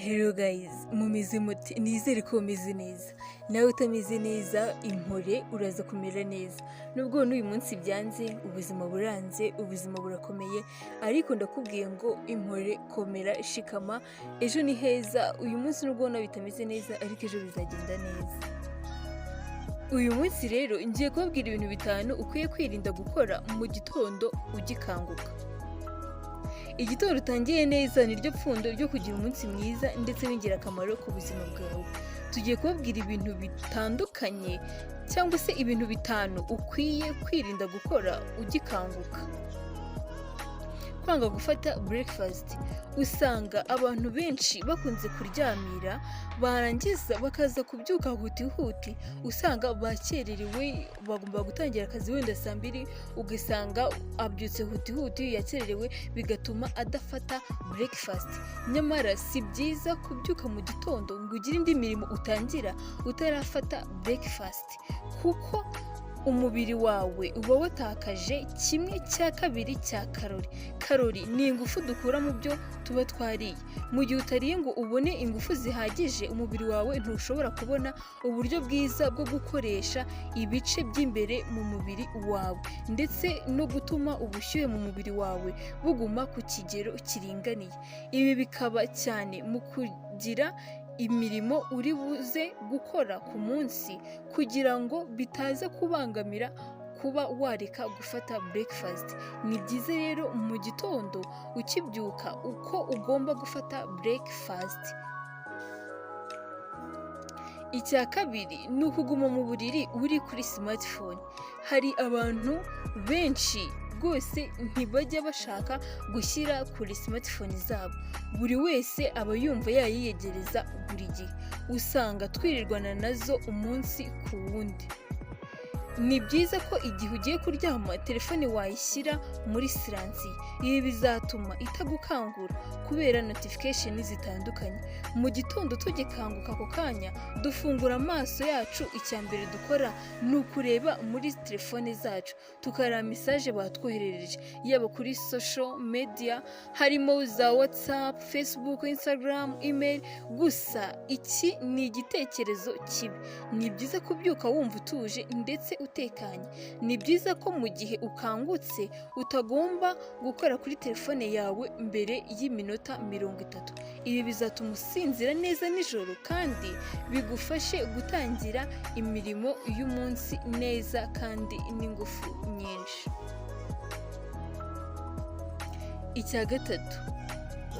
Hello guys, mumeze mute? Nizere ko mumeze neza. Nawe utameze neza, impore, uraza kumera neza. Nubwo n'uyu munsi byanze, ubuzima buranze, ubuzima burakomeye, ariko ndakubwiye ngo impore, komera, shikama, ejo ni heza. Uyu munsi nubwo ubona bitameze neza, ariko ejo bizagenda neza. Uyu munsi rero ngiye kubabwira ibintu bitanu ukwiye kwirinda gukora mu gitondo ugikanguka. Igitondo utangiye neza niryo pfundo ryo kugira umunsi mwiza ndetse w'ingirakamaro ku buzima bwawe. Tugiye kubabwira ibintu bitandukanye cyangwa se ibintu bitanu ukwiye kwirinda gukora ugikanguka. Kwanga gufata breakfast. Usanga abantu benshi bakunze kuryamira, barangiza bakaza kubyuka huti huti, usanga bakererewe. Bagomba gutangira akazi wenda saa 2, ugasanga abyutse huti huti, yakererewe, bigatuma adafata breakfast. Nyamara si byiza kubyuka mu gitondo ngo ugire indi mirimo utangira utarafata breakfast, kuko umubiri wawe uba watakaje 1/2 cya karori. Karori ni ingufu dukura mu byo tuba twariye. Mu gihe utariye ngo ubone ingufu zihagije, umubiri wawe ntushobora kubona uburyo bwiza bwo gukoresha ibice by'imbere mu mubiri wawe, ndetse no gutuma ubushyuhe mu mubiri wawe buguma ku kigero kiringaniye. Ibi bikaba cyane mu kugira imirimo uri buze gukora ku munsi, kugira ngo bitaza kubangamira kuba wareka gufata breakfast. Ni byiza rero mu gitondo ukibyuka uko ugomba gufata breakfast. Icya kabiri ni ukuguma mu buriri uri kuri smartphone. Hari abantu benshi rwose ntibajya bashaka gushyira kure smartphone zabo, buri wese aba yumva yayiyegereza buri gihe, usanga twirirwana nazo umunsi ku wundi. Ni byiza ko igihe ugiye kuryama telefone wayishyira muri silencieux. Ibi bizatuma itagukangura kubera notification zitandukanye. Mu gitondo tugikanguka, ako kanya dufungura amaso yacu, icya mbere dukora ni ukureba muri telefone zacu, tukareba message batwoherereje, yaba kuri social media harimo za WhatsApp, Facebook, Instagram, email. Gusa iki ni igitekerezo kibi. Ni byiza kubyuka wumva utuje ndetse utekanye. Ni byiza ko mu gihe ukangutse utagomba gukora kuri telefone yawe mbere y'iminota 30. Ibi bizatuma usinzira neza nijoro kandi bigufashe gutangira imirimo y'umunsi neza kandi n'ingufu nyinshi. Icya gatatu,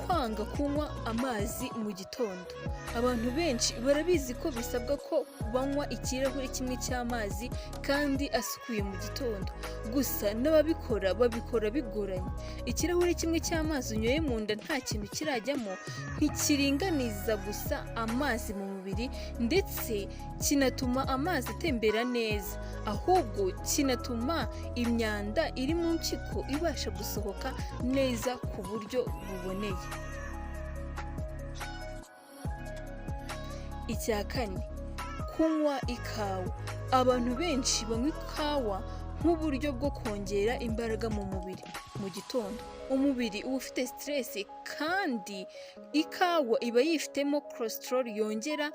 kwanga kunywa amazi mu gitondo. Abantu benshi barabizi ko bisabwa ko banywa ikirahure kimwe cy'amazi kandi asukuye mu gitondo, gusa n'ababikora babikora bigoranye. Ikirahure kimwe cy'amazi unyoye mu nda nta kintu kirajyamo ntikiringaniza gusa amazi mu mubiri ndetse kinatuma amazi atembera neza, ahubwo kinatuma imyanda iri mu mpyiko ibasha gusohoka neza ku buryo buboneye. Icya kane, kunywa ikawa. Abantu benshi banywa ikawa nk'uburyo bwo kongera imbaraga mu mubiri. Mu gitondo umubiri uba ufite stress, kandi ikawa iba yifitemo cholesterol yongera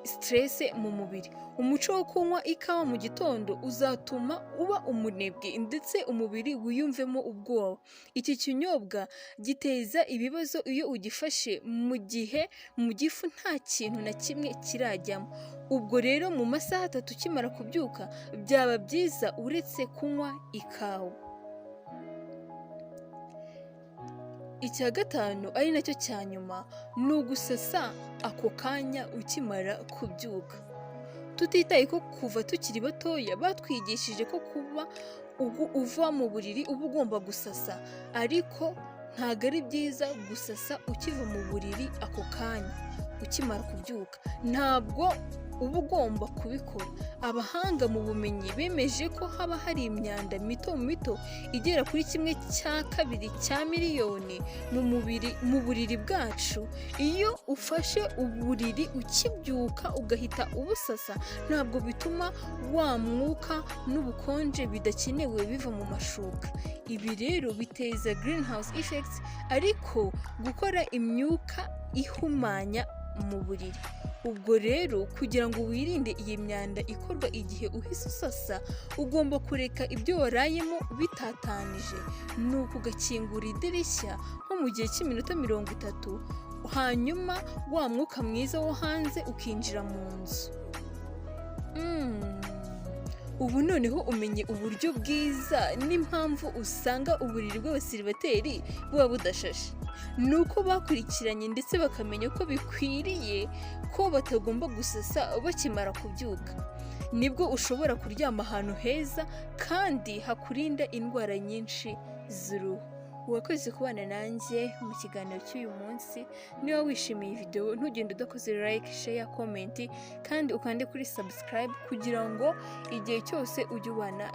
stress mu mubiri. Umuco wo kunywa ikawa mu gitondo uzatuma uba umunebwe ndetse umubiri wiyumvemo ubwoba. Iki kinyobwa giteza ibibazo iyo ugifashe mu gihe mu gifu nta kintu na kimwe kirajyamo. Ubwo rero mu masaha 3 ukimara kubyuka, byaba byiza uretse kunywa ikawa. Icya gatanu ari nacyo cya nyuma ni ugusasa ako kanya ukimara kubyuka. Tutitaye ko kuva tukiri batoya batwigishije ko kuba uva mu buriri uba ugomba gusasa, ariko ntabwo ari byiza gusasa ukiva mu buriri ako kanya ukimara kubyuka. Ntabwo Uba ugomba kubikora. Abahanga mu bumenyi bemeje ko haba hari imyanda mito mito igera kuri ½ cya miliyoni mu mubiri, mu buriri bwacu. Iyo ufashe uburiri ukibyuka ugahita ubusasa, ntabwo bituma wa mwuka n'ubukonje bidakenewe biva mu mashuka. Ibi rero biteza greenhouse effect, ariko gukora imyuka ihumanya mu buriri. Ubwo rero kugira ngo wirinde iyi myanda ikorwa igihe uhise usasa, ugomba kureka ibyo warayemo bitatanije, nuko ugakingura idirishya nko mu gihe cy'iminota 30, hanyuma wa mwuka mwiza wo hanze ukinjira mu nzu. Ubu noneho umenye uburyo bwiza n'impamvu usanga uburiri bw'abasiribateri buba budashashe. Ni uko bakurikiranye ndetse bakamenya ko bikwiriye ko batagomba gusasa bakimara kubyuka. Nibwo ushobora kuryama ahantu heza kandi hakurinda indwara nyinshi z'uruhu. Wakoze kubana nanjye mu kiganiro cy'uyu munsi. Niba wishimiye iyi video, ntugende udakoze like, share, comment, kandi ukande kuri subscribe kugira ngo igihe cyose ujye ubana.